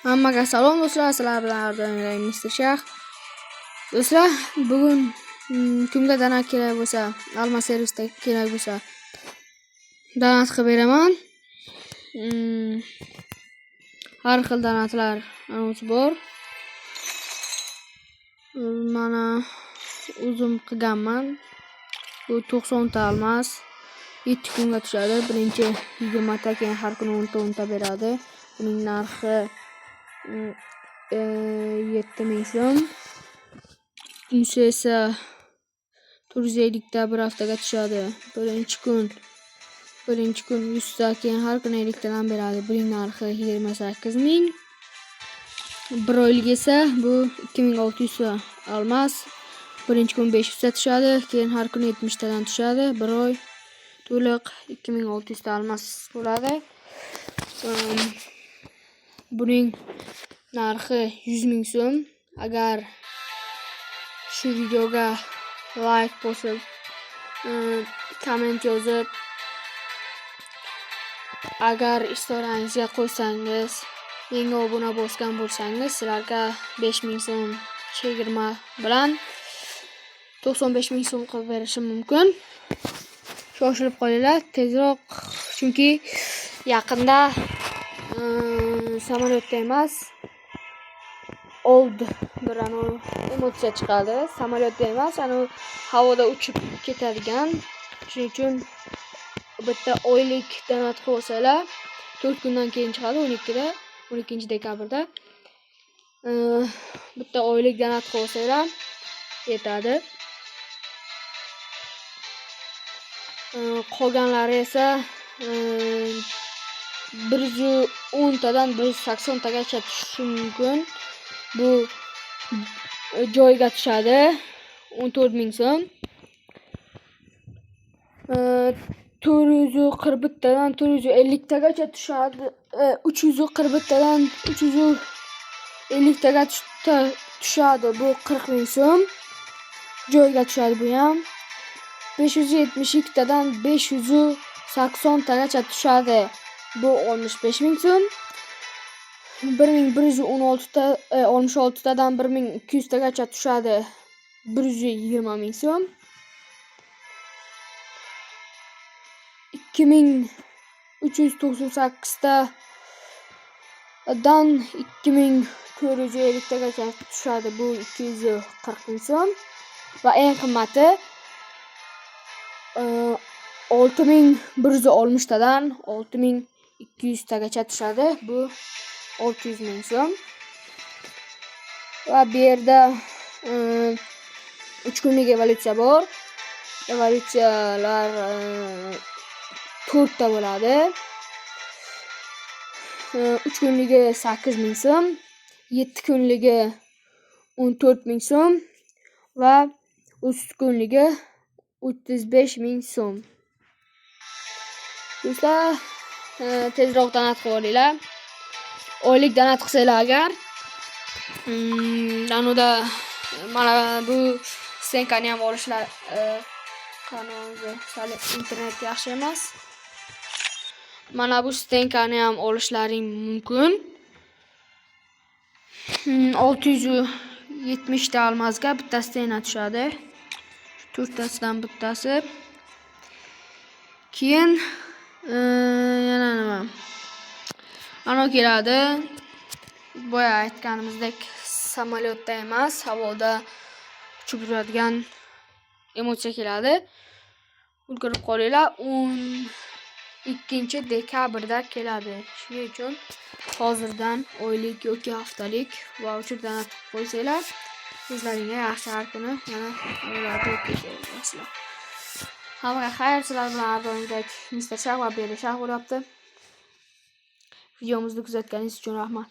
Hammaga salom do'stlar, sizlar bilan har doimgidek Mr. Shah. Do'stlar, bugun kimga donat kerak bo'lsa, Alma servisda kerak bo'lsa, donat qilib beraman. Har xil donatlar anonsi bor. Mana o'zim qilganman. Bu 90 ta almas 7 kunga tushadi. Birinchi 20 ta, keyin har kuni 10 ta 10 ta beradi. Buning narxi 7000 so'm. Bunisi esa 450 ta bir haftaga tushadi. Birinchi kun 100 ta, keyin har kuni 50 tadan beradi. Buning narxi 28 000. Bir oylik esa bu 2600 ta almas. Birinchi kun 500 ta tushadi, keyin har kuni 70 tadan tushadi. Bir oy to'liq 2600 ta almas bo'ladi. Buning narxi 100 000 so'm. Agar shu videoga like bosib, komment yozib, agar istoriyangizga qo'ysangiz, menga obuna bosgan bo'lsangiz, sizlarga 5000 so'm chegirma bilan 95 000 so'm qilib berishim mumkin. Shoshilib qolinglar, tezroq, chunki yaqinda samolyotda emas, old bir anavi emotsiya chiqadi. Samolyotda emas, anavi havoda uchib ketadigan. Shuning uchun bitta oylik donat qilib olsanglar, 4 kundan keyin chiqadi, 12da, 12-dekabrda. Bitta oylik donat qilib olsanglar yetadi. Qolganlari esa 110 tadan 180 tagacha tushishi mumkin. Bu joyiga tushadi 14 000 so'm. 441 tadan 450 tagacha tushadi. 341 tadan 350 taga tushadi. Bu 40 000 so'm. Joyiga tushadi bu ham. 572 tadan 580 tagacha tushadi. Bu 65 000 so'm. 1116 ta 66 tadan 1200 tagacha tushadi. 120 000 so'm. 2398 tadan 2450 tagacha tushadi. Bu 240 000 so'm. Va eng qimmati 6160 tadan 6200 tagacha tushadi. Bu 600 000 so'm. Va bu yerda 3 kunlik evolyutsiya bor. Evolyutsiyalar 4 ta bo'ladi. 3 kunligi 8000 so'm, 7 kunligi 14 000 so'm va 30 kunligi 35 000 so'm. Do'stlar, tezroq donat qilib olinglar. Oylik donat qilsanglar agar, anuda mana bu stenkani ham olishlar, qani o'zi sal internet yaxshi emas. Mana bu stenkani ham olishlaring mumkin. 670 ta almazga bitta stena tushadi. To'rttasidan bittasi. Keyin yana nima? Ano keladi. Boya aytganimizdek samolyotda emas, havoda uchib yuradigan emotsiya keladi. Ulgurib qolinglar, 12-dekabrda keladi. Shuning uchun hozirdan oylik yoki haftalik vaucher donat qilib qo'ysanglar, o'zlaringga yaxshi, har kuni yana ularni. Hammaga xayr, sizlar bilan har doimgidek Mr. Shah va Beri Shah bo'lyapti. Videomizni kuzatganingiz uchun rahmat.